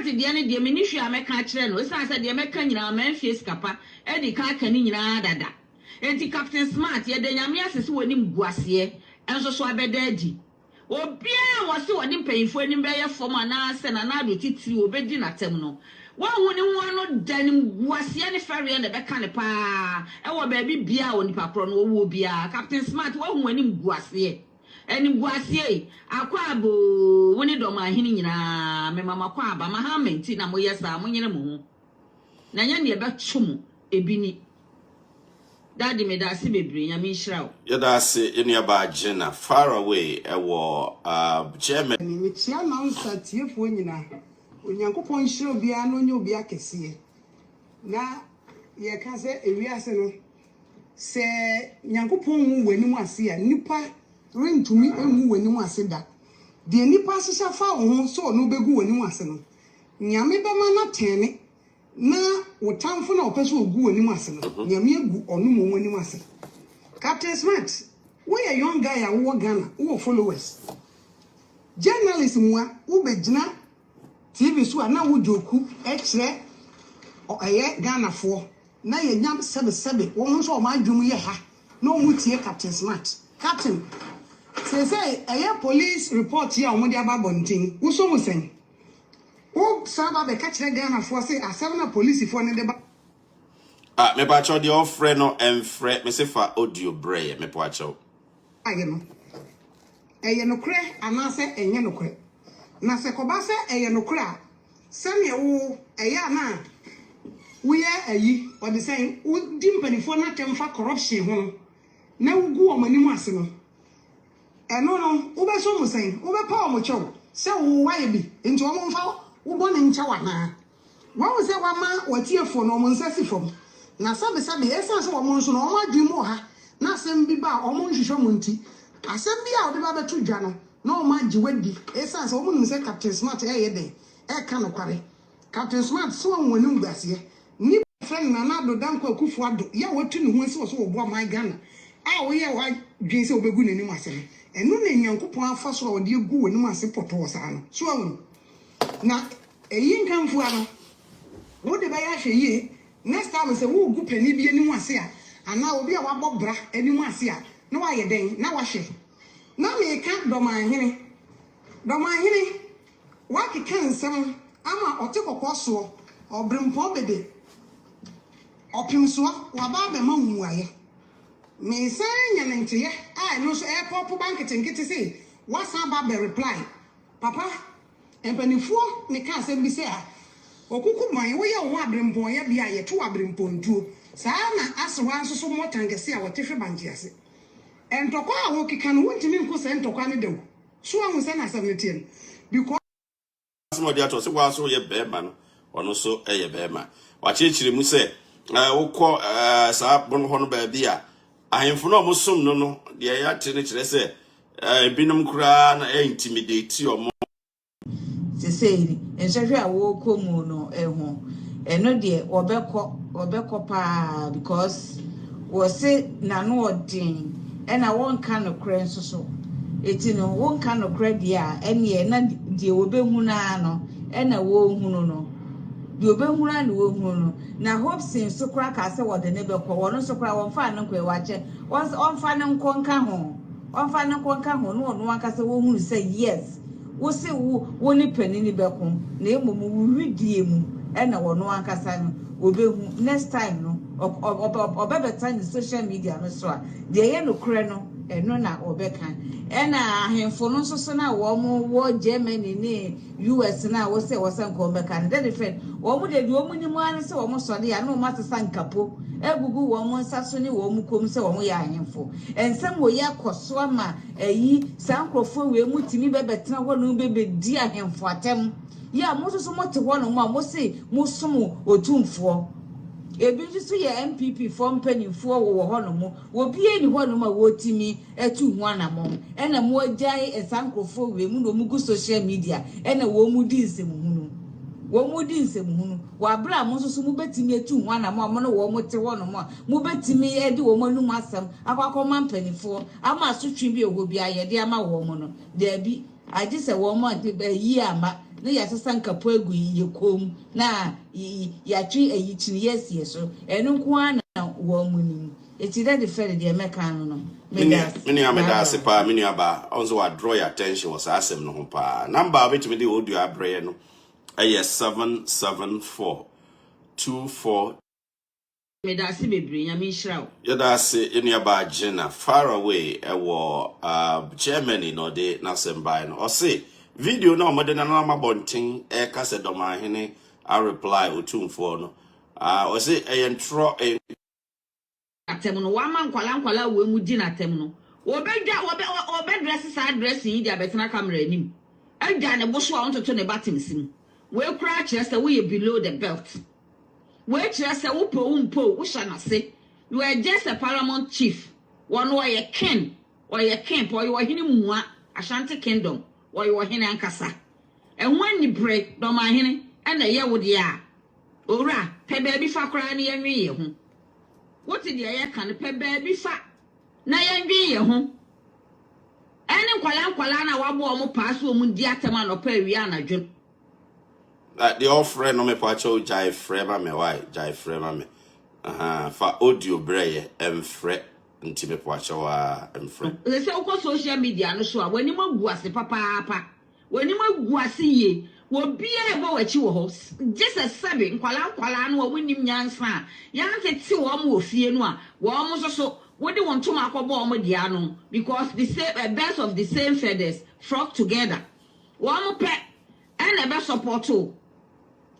Smart deɛ no deɛ menni hwee a mɛka akyerɛ no ɛsiane sɛ deɛ mɛka nyinaa manhwie sika pa adi kan aka ne nyinaa dada. Enti Captain Smart, yɛda Nyame ase sɛ w'anim guaseɛ nso so abɛda adi. Obiara a wɔse ɔde mpanyimfoɔ anim bɛyɛ fam anaasɛ Nana Addo titiriw obedi no atɛm no, wanhu ne ho ano da. Animguaseɛ ne fɛreɛ na ɛbɛka no paa wɔ baabi biara a onipa korɔ no ɔwɔ biara. Captain Smart, woahu w'animguaseɛ? Animguaseɛ ei! Akwaaba oo, wo ne Dɔmahene nyinaa, mema mo akwaaba. Mahama nti na moyɛ saa, monyere mo ho na ɛnyɛ nea ɛbɛto mo ebi ni. Daddy medase bebree nyame nhyira wo. Yɛda ase yɛn nuabaa Jenna far away ɛwɔ Germany. Mekyea announcer atiefoɔ nyina. Onyankopɔn nhyira obiara na ɔnyɛ obiara kɛseɛ. Na yɛka sɛ ewiase no sɛ Nyankopɔn ngu w'anim ase a nnipa rentumi ngu w'anim ase da. Deɛ nnipa ahyehyɛ afa wo ho sɛ ɔno bɛgu w'anim ase no, Nyame bɛma no atɛne na wo tamfo no a ɔpɛ sɛ ɔgu w'anim ase no, Nyame agu ɔno mmom anim ase. Captain Smart, woyɛ young guy a wowɔ Ghana, wowɔ followers. Journalist mua, wobɛgyina TV so a na wo joke kyerɛ ɛyɛ Ghanafoɔ na yɛnya sɛbesɛbe wɔn nso wɔn adwene mu yɛ ha na wɔn tie Captain Smart. Captain, seesei ɛyɛ police report yi a wɔde aba abɔnten, wosɔ mu sɛn? Wo san ba bɛka kyerɛ Ghanafoɔ se asɛm no a polisifoɔ no de ba. Ah, mepakyɛw deɛ ɔfrɛ no ɛmfrɛ, mese fa audio brɛ yɛ, mepakyɛw. Ayɛ no, ɛyɛ nokorɛ anaasɛ ɛnyɛ nokorɛ? Na sɛ ɛkɔba sɛ ɛyɛ nokorɛ a, sɛdeɛ wo, ɛyɛ a na woyɛ ayi, ɔde sɛn, wodi mpanimfoɔ no atɛm fa corruption ho no, na wogu wɔn anim ase no, Ɛno no, wobɛsɔ mu sɛn? Wobɛpa wɔn kyɛw sɛ wo woayɛ bi nti wɔmfa wo bɔne nkyɛ wo anaa? Woahu sɛ woama w'atiefoɔ no wɔn nsa si fam, na sɛbesɛbe ɛsiane sɛ wɔn nso no wɔn adwene mu wɔ ha na asɛm bi ba a wɔnhwehwɛ mu nti, asɛm bi a wode ba bɛto dwa no na wɔagye wo adi ɛsiane sɛ wɔnim sɛ Captain Smart reyɛ dɛn? Reka nokware. Captain Smart, sɛ woahu w'animguaseɛ? Nnipa a wɔfrɛ no Nana Addo Dankwa Akufo Addo yi a watu ne ho asi hɔ sɛ ɔboa ɔman Ghana a woyɛɛ w'adwene sɛ wobɛgu n'anim ase no, ɛno na Nyankopɔn afa so a ɔde agu w'anim ase pɔtɔɔ saa no. So woahu? Na eyi nka mfua no, wode bɛyɛ ahwɛyie next time sɛ woregu panin bi anim ase a, anaa obi a wabɔ bra anim ase a, na woayɛ dɛn? Na woahwɛ. Na meka Dɔmanhene. Dɔmanhene, Woakeka nsɛm ama ɔte kɔkɔɔ soɔ, ɔberempɔn bebe, ɔpemsoɔ, waba abɛma wo mmuaeɛ. Meresan anya ne nteyɛ a ɛno nso ɛrepɔpo ba nketenkete sei, woasan aba abɛ reply. Papa, mpaninfoɔ ne ka asɛm bi sɛ a, okuku bɔn, woyɛ wo ho aberempɔn yɛbea a, yɛto wo aberempɔntuo. Saa ara na asewa nso so mmɔ tankɛse a wɔte hwe bankye ase. Ntɔkwa a wokeka no, wontumi nko saa ntɔkwa no da o. So wahu sɛnea asɛm no teɛ no? Because. Asɛm a ɔde ato hɔ sɛ woa so woyɛ barima no, ɔno nso yɛ barima. Wakyerɛkyerɛ mu sɛ wokɔ saa bono hɔ no baabi a, ahemfo no a wɔsom no no, deɛ yɛate no kyerɛ sɛ ebinom koraa na ɛintimidate wɔn. Sesei nsɔhwɛ a wɔrekɔ mu no ho, ɛno deɛ wɔbɛkɔ, wɔbɛkɔ paa because wɔse n'ano ɔden ɛna wɔnka nokorɛ nso so. Eti no wonka nokorɛ deɛ a ɛneɛ na deɛ wɔbɛhunu ara no ɛna wɔrehunu no. Deɛ wɔbɛhunu ara na wɔhunu no. Na Hobson nso koraa kaa sɛ wɔde no bɛkɔ, wɔn nso koraa wɔmfaa no nkɔɛ, wakyɛ, wɔmfa no nkɔ nka ho, wɔmfa no nkɔ nka ho na ɔno ankasa wɔhunu sɛ yes. Wo se wo wo ne panini bɛko na mmom wo wedeɛ mu na ɔno ankasa no ɔbɛhu next time no ɔbɛbɛta ne social media no so a deɛ ɛyɛ nokorɛ no ɛno na ɔbɛka ɛna ahemfo no nso so no a wɔn wɔ Germany ne US no a wo sɛ wɔ sɛ nka wɔn bɛka no dɛ different wɔn deɛ deɛ wɔn nim ara ne sɛ wɔn sɔre a na wɔn asesa nkapo agugu wɔn nsa so ne wɔn kɔn mu sɛ wɔn yɛ ahemfo nsɛm wɔ yi akɔ so ama Ayi, saa nkurɔfoɔ wei mo tumi bɛ bɛtena hɔ nom bɛ bɛ di ahemfo atɛm. Yɛ a mo nso so mo te hɔ nom a mo se mo som otumfoɔ. Ebi nso so yɛ NPP foɔ mpaninfoɔ wɔ wɔ hɔ nom. Obiara nni hɔ nom a wɔtumi atu ho anamɔn. Ɛna mo agyae saa nkurɔfoɔ wei mo na wɔn gu social media ɛna wɔn di nsɛmhunu. Wɔn di nsɛmhunu. Wɔ abere a mo nso so mo bɛtumi atu ho anamɔn a mo ne wɔn te hɔ nom a mo bɛtumi de wɔn anum asɛm akɔ akɔma mpaninfoɔ ama asotwe bi a ɛwɔ hɔ biara yɛde ama wɔn no, daabi, agye sɛ wɔn a ayi amma. na yɛasesa nkapo agu yɛ kɔn mu na yɛatwe ayi kyiniiɛ asi yɛ so. Ɛno nko ara na wɔn nim. Eti Daddy Fred deɛ mɛka no no. Meda ase. Me nua meda ase Bye bye. paa me nua baa ɔn sɛ wa draw your attention wɔ saa asɛm no ho paa. Number a wobɛtumi de audio abrɛ yɛ no ɛyɛ 774 24 Meda ase bebree, Nyame nhyira wo. Yɛda ase yɛn nuabaa Jenna Faraway ɛwɔ uh, Germany na ɔde n'asɛm bae no. Ɔse video no a wɔde nanam abɔnten ɛreka sɛ Dɔmahene a reply Otumfoɔ no. Uh, ɔse ɛyɛ ntorɔ, ɛyɛ Atɛm no wama nkwalaa nkwalaa wɔ mu di n'atɛm no wɔbɛdwa wɔbɛ wɔbɛdrɛse saa dressing yi de abɛtena camera anim adwa ne bo so a ɔntoto ne buttons mu. Wei koraa kyerɛ sɛ woyɛ below the belt. Wei kyerɛ sɛ wopɛ wo mpo wohyɛ n'ase. You are just a paramount chief. Wɔn ɔyɛ king, ɔyɛ king pa, ɔyɛ ɔhene mua Ashanti Kingdom, ɔyɛ ɔhene ankasa. Ɛho anibere Dɔmahene ɛna ɛyɛ wo deɛ a, owura, pɛ baabi fa koraa na yɛnwe yɛn ho. Wote deɛ yɛka no, pɛ baabi fa na yɛndwen yɛn ho. Ɛne nkwalaa nkwalaa no a wɔabɔ wɔn paa so wɔn di atɛm anɔpa, awia, anadwo. Na deɛ ɔfrɛ no mepa kyɛw gyae frɛ ma me why gyae frɛ ma me aha fa audio brɛ yɛ ɛmfrɛ nti mepa kyɛw a ɛmfrɛ. Ɛsɛ sɛ wokɔ social media no so a w'anim agu ase papaapa, w'anim agu ase yie, obiara ɛbɔ w'akyi wɔ hɔ gye sɛ sɛbe nkwalaa nkwalaa no a wɔnnim nyansa a yɛantete wɔn wɔ fie no a wɔn nso so wode wɔn ntoma akɔbɔ wɔn deɛ ano because the same birds of the same feathers flock together. Wɔn pɛ ɛna ɛbɛ support wo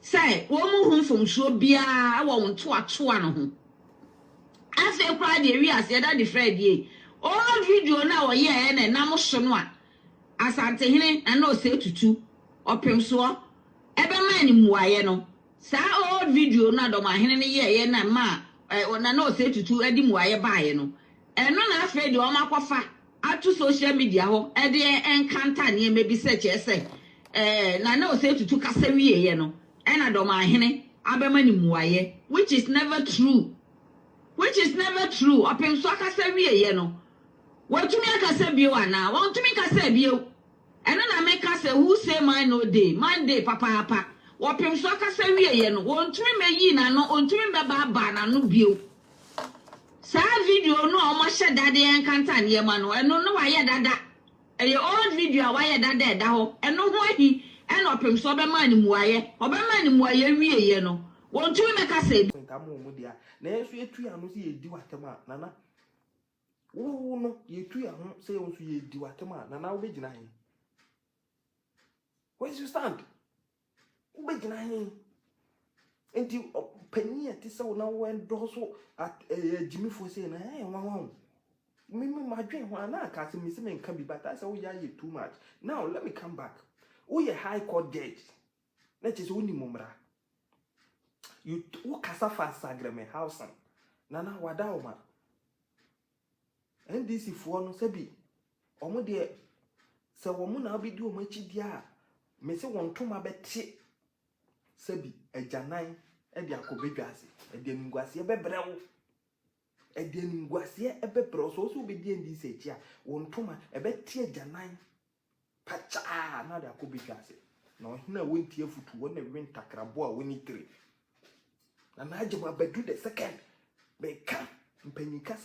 sɛ wɔn mu hu mfomsoɔ biara wɔ wɔn ntoatoa no ho. Afei koraa deɛ wiase ɛda de frɛ die old video no a ɔyɛɛ na ɛnam so no a Asantehene Nana Osei Tutu ɔpemsoɔ ɛbɛma ne mmuayɛ no, saa old video no a Dɔmahene no yɛɛyɛ na ma Nana Osei Tutu de mmuayɛ baeɛ no, ɛno na afei deɛ wɔn akɔfa ato social media hɔ ɛde nkanta nneɛma bi sɛ kyerɛ sɛ Nana Osei Tutu kasa wieɛ no ɛna Dɔmahene abɛma ne mmuayɛ, which is never true, which is never true. Ɔpemsoɔ akasa wieɛ no, wɔatumi akasa bio anaa wɔntumi nkasa bio? Ɛno na meka sɛ who say man no dey, man dey papaapa. Wɔpem so akasa wieɛ no, wɔntumi mmɛyi n'ano, ɔntumi mmɛbaabaa n'ano bio. Saa video no a wɔahyɛ dadeɛ nkanta nneɛma no, ɛno no wayɛ dada, ɛyɛ old video a wayɛ dada ɛda hɔ. Ɛno ho ahi ɛna ɔpem so ɔbɛma ne mmuayɛ, ɔbɛma ne mmuayɛ wieɛ no, wɔntumi mmɛkasa bi. Nta mo mu dea na yɛn nso yɛtu yɛn ano sɛ yɛdi w'atɛm a nana wo no yɛtu yɛn ho sɛ yɛn nso yɛdi w'atɛm a nana wobɛgyina he? Where you stand? Wobɛgyina he? Nti panyin a ɛte sɛ wo na wo endorse agyimifoɔ sɛ na ɛyɛ nwanwa o. Me madwen ho a na aka sɛ me sɛ menka bi, but I sɛ woyɛ ayɛ too much. Now let me come back. Woyɛ high court judge na kyerɛ sɛ wonim mmara. You wokasa fa Sagreme housing nana wada wo ma NDC foɔ no sɛbi ɔmo deɛ sɛ wɔn na wobɛdi wɔn akyi deɛ a me sɛ wɔn ntoma bɛte sɛbi agyanan de akɔ badwa ase. Ɛde animguaseɛ bɛbrɛ wo, ɛde animguaseɛ bɛbrɛ wo. Sɛ wɔsɛ wobɛdi NDC akyi a wɔn ntoma ɛbɛte agyanan pakyaa na de akɔ badwa ase. Na ɔhene a wɔnti afutu wɔn na ɛwe ntakrabo a wɔni tiri na n'agye mu abɛdu the second meka mpanyin kasa.